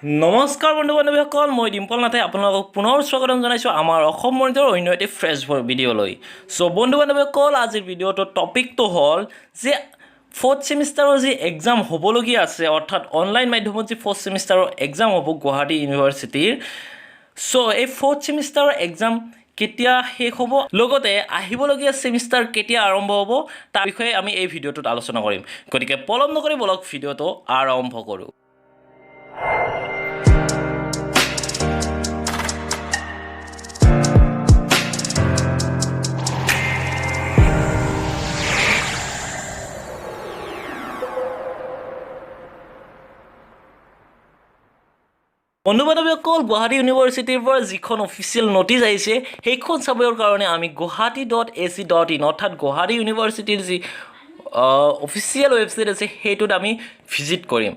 নমস্কাৰ বন্ধু বান্ধৱীসকল, মই ডিম্পল নাথে আপোনালোকক পুনৰ স্বাগতম জনাইছোঁ আমাৰ অসম মনিটৰৰ অন্য এটি ফ্ৰেছ ভিডিঅ'লৈ। চ' বন্ধু বান্ধৱীসকল, আজিৰ ভিডিঅ'টোৰ টপিকটো হ'ল যে ফ'ৰ্থ ছেমিষ্টাৰৰ যি এক্সাম হ'বলগীয়া আছে, অৰ্থাৎ অনলাইন মাধ্যমত যি ফ'ৰ্থ ছেমিষ্টাৰৰ এক্সাম হ'ব গুৱাহাটী ইউনিভাৰ্চিটিৰ, চ' এই ফ'ৰ্থ ছেমিষ্টাৰৰ এক্সাম কেতিয়া শেষ হ'ব, লগতে আহিবলগীয়া ছেমিষ্টাৰ কেতিয়া আৰম্ভ হ'ব, তাৰ বিষয়ে আমি এই ভিডিঅ'টোত আলোচনা কৰিম। গতিকে পলম নকৰি বলক, ভিডিঅ'টো আৰম্ভ কৰোঁ। বন্ধু বান্ধৱীসকল, গুৱাহাটী ইউনিভাৰ্চিটিৰ পৰা যিখন অফিচিয়েল নটিচ আহিছে, সেইখন চাবৰ কাৰণে আমি guwahati.ac.in, অৰ্থাৎ গুৱাহাটী ইউনিভাৰ্চিটিৰ যি অফিচিয়েল ৱেবছাইট আছে, সেইটোত আমি ভিজিট কৰিম।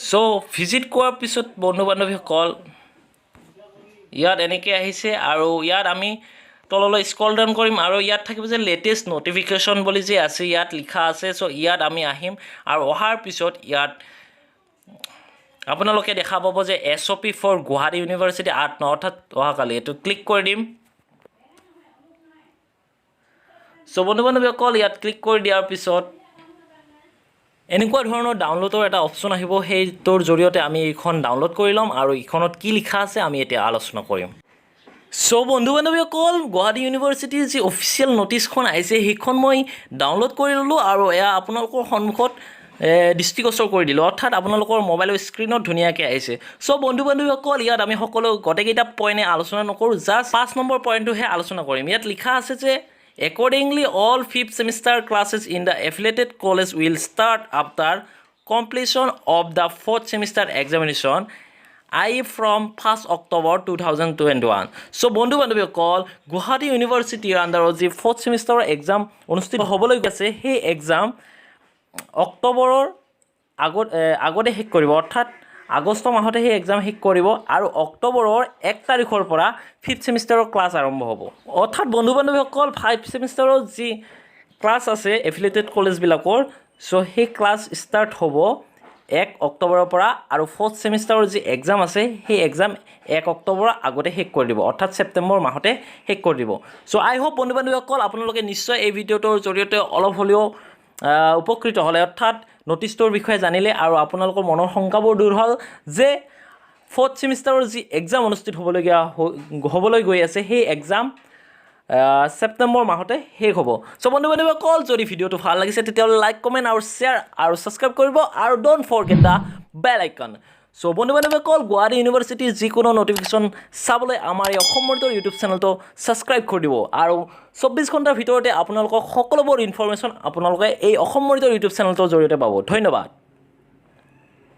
চ' ভিজিট কৰাৰ পিছত বন্ধু বান্ধৱীসকল, ইয়াত এনেকৈ আহিছে আৰু ইয়াত আমি তললৈ স্ক্ৰল ডাউন কৰিম আৰু ইয়াত থাকিব যে লেটেষ্ট নটিফিকেশ্যন বুলি যে আছে, ইয়াত লিখা আছে। চ' ইয়াত আমি আহিম আৰু অহাৰ পিছত ইয়াত আপোনালোকে দেখা পাব যে SOP for Gauhati University 8/9, অৰ্থাৎ অহাকালি। এইটো ক্লিক কৰি দিম। চ' বন্ধু বান্ধৱীসকল, ইয়াত ক্লিক কৰি দিয়াৰ পিছত এনেকুৱা ধৰণৰ ডাউনলোডৰ এটা অপশ্যন আহিব। সেইটোৰ জৰিয়তে আমি এইখন ডাউনলোড কৰি ল'ম আৰু এইখনত কি লিখা আছে, আমি এতিয়া আলোচনা কৰিম। চ' বন্ধু বান্ধৱীসকল, গুৱাহাটী ইউনিভাৰ্চিটিৰ যি অফিচিয়েল নটিচখন আহিছে, সেইখন মই ডাউনলোড কৰি ল'লোঁ আৰু এয়া আপোনালোকৰ সন্মুখত দৃষ্টিগোচৰ কৰি দিলোঁ, অৰ্থাৎ আপোনালোকৰ মোবাইলৰ স্ক্ৰীণত ধুনীয়াকৈ আহিছে। চ' বন্ধু বান্ধৱীসকল, ইয়াত আমি সকলো গোটেইকেইটা পইণ্টে আলোচনা নকৰোঁ, জাষ্ট 5 নম্বৰ পইণ্টটোহে আলোচনা কৰিম। ইয়াত লিখা আছে যে accordingly, all fifth semester classes in the affiliated college will start after completion of the fourth semester examination, i.e. from 1st October 2021. চ' বন্ধু বান্ধৱীসকল, গুৱাহাটী ইউনিভাৰ্চিটিৰ আণ্ডাৰত যি ফ'ৰ্থ ছেমিষ্টাৰৰ এক্সাম অনুষ্ঠিত হ'বলৈ আছে, সেই এক্সাম অক্টোবৰৰ আগতে শেষ কৰিব, অৰ্থাৎ আগষ্ট মাহতে সেই এক্সাম শেষ কৰিব আৰু অক্টোবৰৰ 1 তাৰিখৰ পৰা ফিফ্থ ছেমিষ্টাৰৰ ক্লাছ আৰম্ভ হ'ব। অৰ্থাৎ বন্ধু বান্ধৱীসকল, ফাইভ ছেমিষ্টাৰৰ যি ক্লাছ আছে এফিলিয়েটেড কলেজবিলাকৰ, চ' সেই ক্লাছ ষ্টাৰ্ট হ'ব 1 অক্টোবৰৰ পৰা আৰু ফ'ৰ্থ ছেমিষ্টাৰৰ যি এক্সাম আছে, সেই এক্সাম 1 অক্টোবৰৰ আগতে শেষ কৰি দিব, অৰ্থাৎ ছেপ্টেম্বৰ মাহতে শেষ কৰি দিব। চ' আই হোপ বন্ধু বান্ধৱীসকল, আপোনালোকে নিশ্চয় এই ভিডিঅ'টোৰ জৰিয়তে অলপ হ'লেও উপকৃত হ'লে, অৰ্থাৎ নটিচটোৰ বিষয়ে জানিলে আৰু আপোনালোকৰ মনৰ শংকাবোৰ দূৰ হ'ল যে ফ'ৰ্থ ছেমিষ্টাৰৰ যি এক্সাম অনুষ্ঠিত হ'বলৈ গৈ আছে, সেই এক্সাম ছেপ্টেম্বৰ মাহতে শেষ হ'ব। চ' বন্ধু বান্ধৱীসকল, যদি ভিডিঅ'টো ভাল লাগিছে, তেতিয়াহ'লে লাইক, কমেণ্ট আৰু শ্বেয়াৰ আৰু ছাবস্ক্ৰাইব কৰিব আৰু don't forget the bell icon. চ' বন্ধু বান্ধৱীসকল, গুৱাহাটী ইউনিভাৰ্চিটিৰ যিকোনো নটিফিকেশ্যন চাবলৈ আমাৰ এই অসম মনিটৰ ইউটিউব চেনেলটো ছাবস্ক্ৰাইব কৰি দিব আৰু 24 ঘণ্টাৰ ভিতৰতে আপোনালোকক সকলোবোৰ ইনফৰমেশ্যন আপোনালোকে এই অসম মনিটৰ ইউটিউব চেনেলটোৰ জৰিয়তে পাব। ধন্যবাদ।